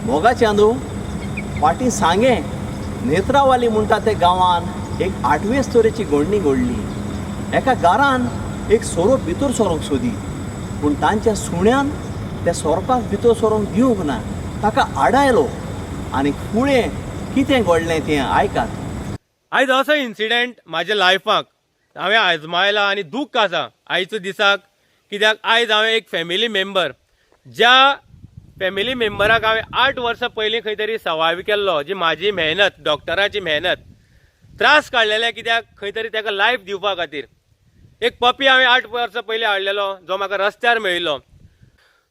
मोगाचे अंदू फाटीं सांगें नेत्रावाली म्हणटा ते गांवान एक आठवेच तरेची घडणी घडली. एका घरान एक सोरोप भितर सरोंक सोदी, पूण तांच्या सुण्यान त्या सोरोपाक भितर सरोंक दिवंक ना, ताका आडायलो. आनी फुडें कितें घडलें तें आयकात. आयज असो इन्सिडेंट म्हाज्या लायफाक हांवें आजमायला आनी दूख आसा आयच्या दिसाक, कित्याक आयज हांवें एक फॅमिली मेंबर, ज्या फॅमिली मेंबराक हांवें 8 वर्सां पयलीं खंय तरी सवाय केल्लो, जी म्हाजी मेहनत, डॉक्टराची मेहनत, त्रास काडलेले, कित्याक खंय तरी ताका लायफ दिवपा खातीर. एक पपी हांवें 8 वर्सां पयलीं हाडलेलो जो म्हाका रस्त्यार मेळिल्लो.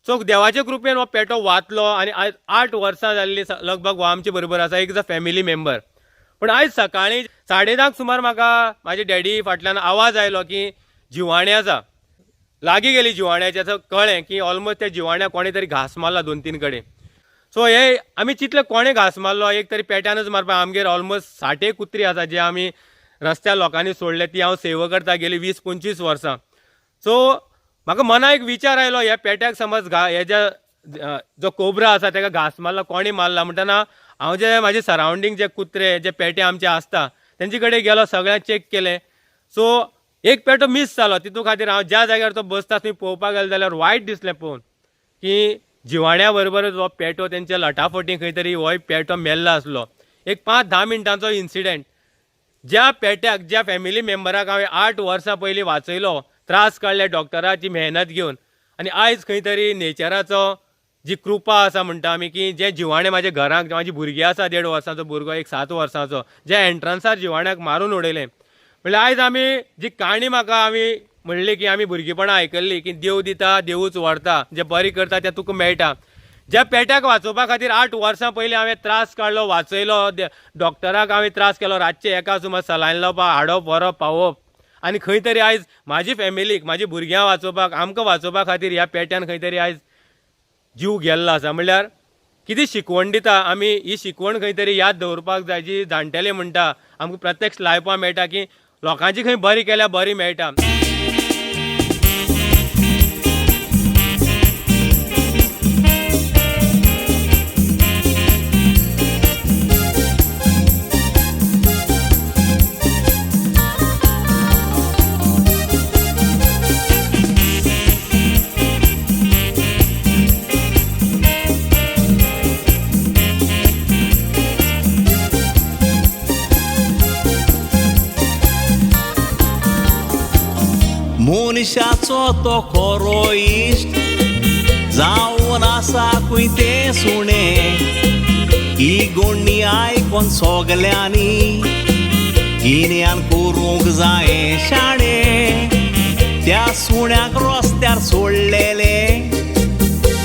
सो देवाचे कृपेन हो पेटो वाचलो आनी आयज 8 वर्सां जाल्ली लगभग हो आमचे बरोबर आसा, एक फॅमिली मेंबर. पूण आयज सकाळीं 10:30 सुमार म्हाका म्हाजे डॅडी फाटल्यान आवाज आयलो की जिवाणें आसा. लागीं गेली जिवाण्याच्या, असो कळ्ळें की ऑलमोस्ट त्या जिवाण्याक कोणें तरी घांस मारला 2-3 कडेन. सो हे आमी चिंतलें कोणें घांस मारलो, एक तरी पेट्यानच मारपा. आमगेर ऑलमोस्ट 60 कुत्री आसा जे आमी रस्त्यार लोकांनी सोडले, ती हांव सेवा करता गेली 20-25 वर्सां. सो म्हाका मना एक विचार आयलो, ह्या पेट्याक समज हेज्या जो कोबरा आसा ताका घांस मारला, कोणें मारला म्हणटना हांव जे म्हाजे सरावंडींग जे कुत्रे जे पेटे आमचे आसता तेंचे कडेन गेलो, सगळ्यांक चॅक केलें. सो एक पेटो मीस जालो, तितू खातीर हांव ज्या जाग्यार तो बसता थंय पळोवपाक गेलो जाल्यार वायट दिसलें पळोवन की जिवाण्या बरोबरच हो पेटो तेंच्या लटाफटी खंय तरी होय पेटो मेल्लो आसलो. एक 5-10 मिनटांचो इन्सिडेंट. ज्या पेट्याक, ज्या फॅमिली मेंबराक हांवें 8 वर्सां पयलीं वाचयलो, त्रास काडले डॉक्टराची मेहनत घेवन, आनी आयज खंय तरी नेचराचो जी कृपा आसा म्हणटा आमी की जे जिवाणें म्हाज्या घरांक, म्हाजी भुरगीं आसा, 1.5 वर्सांचो भुरगो, एक 7 वर्सांचो, ज्या एंट्रन्सार जिवाण्याक मारून उडयलें. म्हणल्यार आयज आमी जी काणी म्हाका आमी म्हणली की आमी भुरगेपणां आयकल्ली की देव दिता देवूच व्हरता, जे बरी करता तें तुका मेळटा. ज्या पेट्याक वाचोवपा खातीर 8 वर्सां पयलीं हांवें त्रास काडलो, वाचयलो, डॉक्टराक हांवें त्रास केलो, रातचे 1 सुमार सलायन लावपाक, हाडप व्हरप पावोवप, आनी खंय तरी आयज म्हाजी फॅमिलीक, म्हाजी भुरग्यांक वाचोवपाक, आमकां वाचोवपा खातीर ह्या पेट्यान खंय तरी आयज जीव गेल्लो आसा. म्हणल्यार कितें शिकवण दिता आमी, ही शिकवण खंय तरी याद दवरपाक जाय. जी जाणटेले म्हणटा आमकां प्रत्यक्ष लायफाक मेळटा की लोकांची खंय बरी केल्यार बरी मेळटा. मनशाचो तो खरो इश्ट जावन आसा खंय तें सुणें, ही गोडणी आयकोन सगल्यांनी गिन्यान करूंक जाय शाणें. त्या सुण्याक रस्त्यार सोडलेले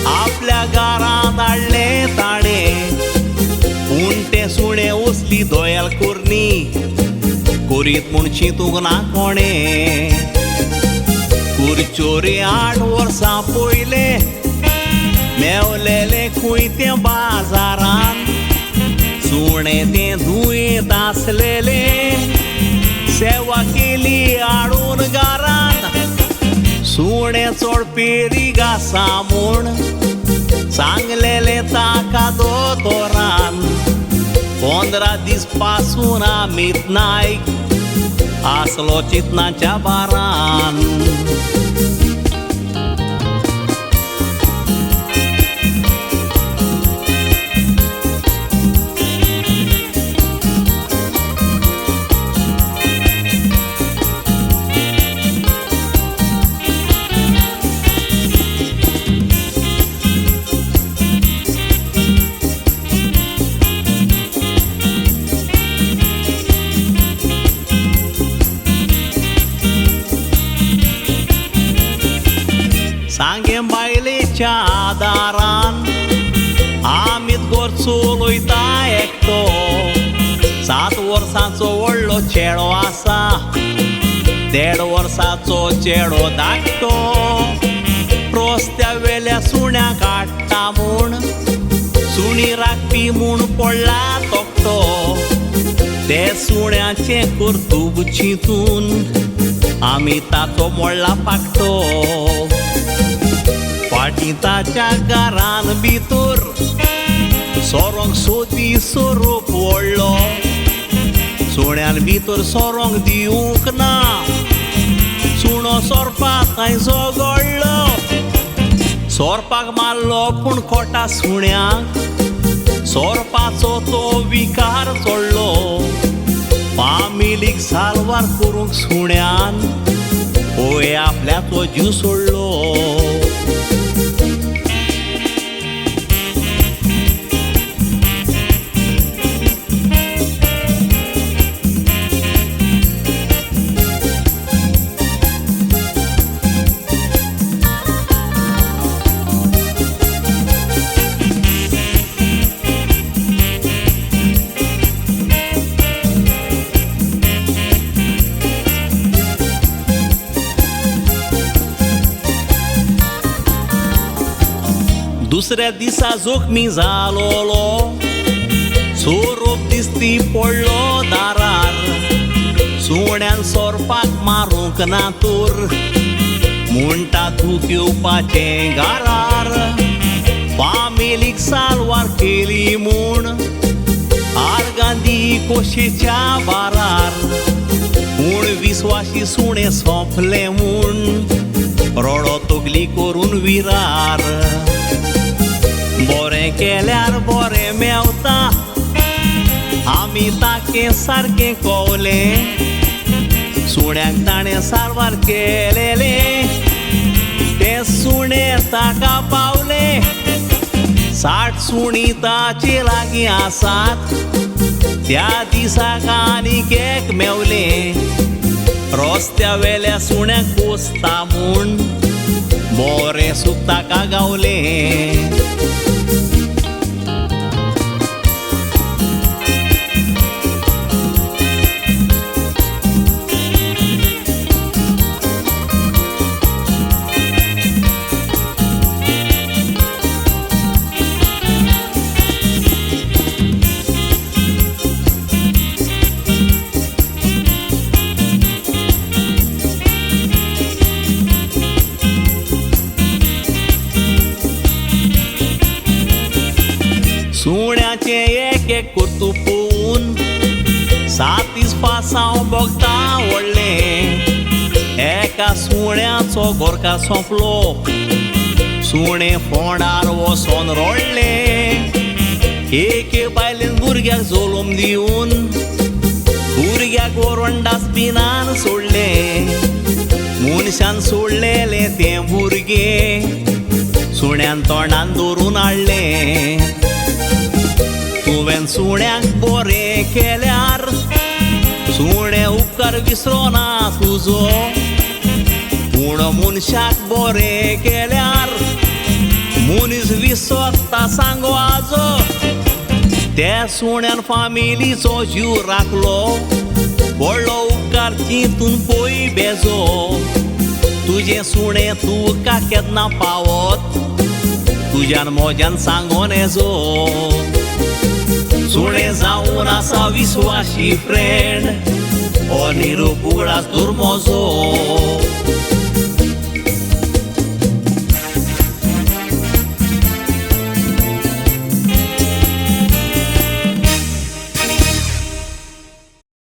आपल्या घरांत हाडलें ताणें, पूण तें सुणें असली दोयाल करणी करीत म्हूण चिंतूंक ना कोणें. कुरचोरी 8 वर्सां पयलें मेवलेलें खंय तें बाजारान, सुणें तें दुयेंत आसलेलें, सेवा केली हाडून घरान. सुणें चड पेरीग आसा म्हूण सांगलेलें ताका दोतोरान. 15 दीस पासून अमित नायक आसलो चिंतनाच्या बारान. सांगें बायलेच्या आदारान आमीत गोर चलयता एकटो, 7 वर्सांचो व्हडलो चेडो आसा, 1.5 वर्साचो चेडो धाकटो. रस्त्या वेल्या सुण्याक हाडटा म्हूण सुणी राखपी म्हूण पडला तकटो. ते सुण्याचें कर्तुब चिंतून आमी ताचो मोडला पाकटो. फाटीं ताच्या घरान भितर सोदी सोरोप व्हडलो, सुण्यान भितर सोरोंक दिवंक ना, सुणो सोरपाक थंय झगडलो, सोरपाक मारलो पूण खोटा सुण्याक, सोरपाचो तो विकार चडलो, फामिलीक सालवार करूंक सुण्यान पळय आपल्याचो जीव सोडलो. दुसऱ्या दिसा जोखमी जालोलो सोरोप दिसती पडलो दारार, सुण्यान सोरपाक मारूंक ना तर म्हणटा तूं येवपाचें घरार, फामिलीक सालवार केली म्हूण आर्गांदी कोशेच्या बारार, पूण विस्वाशी सुणें सोंपलें म्हूण रडो तकली करून विरार. बरें केल्यार बरें मेवता, आमी ताके सारकें कोवलें, सुण्याक ताणें सारवार केलेलें, तें सुणें ताका पावलें, 60 सुणीं ताचे लागीं आसात, त्या दिसाक आनीक एक मेवलें, रस्त्या वेल्या सुण्याक पोसता म्हूण बरें सूख ताका गावलें. सुण्याचें एक एक कर्तुब पळोवन 7 दीस पासांव भोगता व्हडलें, एका सुण्याचो गोरकार सोंपलो, सुणें फोंडार वचोन रडलें, एके बायलेन भुरग्याक जल्म दिवन भुरग्याक व्हरून डस्टबिनान सोडलें, मनशान सोडलेलें तें भुरगें सुण्यान तोंडान धरून हाडलें. तुवें सुण्याक बरें केल्यार सुणें उपकार विसरोना तुजो, पूण मनशाक बरें केल्यार मनीस विसरता सांगो आजो. त्या सुण्यान फामिलीचो जीव राखलो, व्हडलो उपकार चिंतून पळय बेजो, तुजें सुणें तुका केन्ना पावत तुज्यान म्हज्यान सांगोन येजो. सुणें जावन आसा विस्वाशी फ्रेंड, हो निरोप उगडास दवर म्हजो.